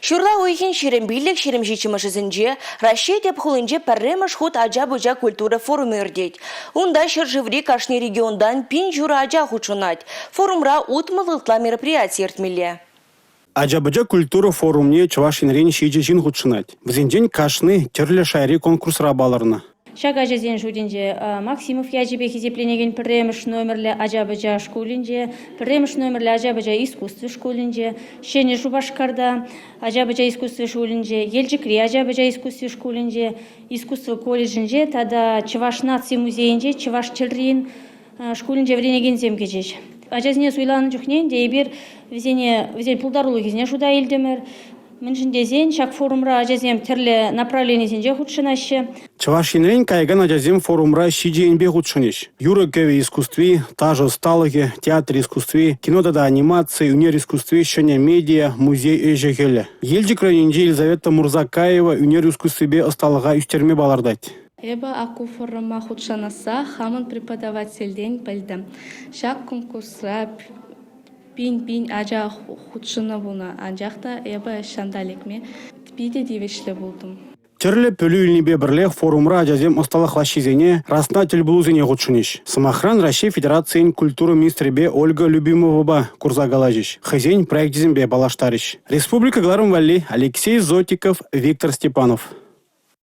Ҫурла уйӑхӗн 25-27-мӗшӗсенче Раҫҫей тӗп хулинче пӗрремӗш хут ача-пӑча культура форумӗ иртет. Унта ҫӗршыври кашни регионтан 1500 ача хутшӑнать. Форумра 60 ытла мероприяти иртмелле. Ача-пӑча культура форумне Чӑваш Енрен 7 ҫын хутшӑнать. Вӗсенчен кашни тӗрлӗ шайри конкурсра палӑрнӑ. Ҫак ачасен шутӗнче Максимов ячӗпе хисепленекен пӗрремӗш номерлӗ ача-пӑча шкулӗнче, пӗрремӗш номерлӗ ача-пӑча искусство шкулӗнче, Ҫӗнӗ Шупашкарта ача-пӑча искусство шкулӗнче, Елчӗкри ача-пӑча искусство шкулӗнче, искусство колледжӗнче тата Чӑваш наци музейӗнче чӑваш тӗррин шкулӗнче вӗренекенсем кӗчӗҫ. Ачасене суйланӑ чухне ӗнтӗ эпир вӗсене вӗсен пултарулӑхӗсене шута илтӗмӗр. Мӗншӗн тесен ҫак форумра ачасем тӗрлӗ направленисенче хутшӑнаҫҫӗ. Чӑваш Енрен каякан ачасем форумра 7 енпе хутшӑнӗҫ. Юрӑ-кӗвӗ искусстви, ташӑ ӑсталӑхӗ, театр искусстви, кино тата анимаци, ӳнер искусстви, ҫӗнӗ медиа, музей ӗҫӗ-хӗлӗ. Елчӗк районӗнчи Елизавета Мурзакаева ӳнер искусствипе ӑсталӑха ӳстерме палӑртать. Эпӗ ку форума хутшӑнасса хамӑн преподавательтен пӗлтӗм. Ҫак конкурсра пин-пин ача хутшӑннӑ пулнӑ, анчах та эпӗ ҫанта лекме питӗ тивӗҫлӗ пултӑм. Тӗрлӗ пӗлӳ илнипе пӗрлех форумра ачасем ӑсталӑх лаҫҫисене, расна тӗлпулусене хутшӑнӗҫ. Сӑмахран, Раҫҫей Федерацийӗн культура министрӗпе Ольга Любимовӑпа курса калаҫӗҫ, хӑйсен проекчӗсемпе паллаштарӗҫ. Республика кӑларӑм валли Алексей Зотиков, Виктор Степанов.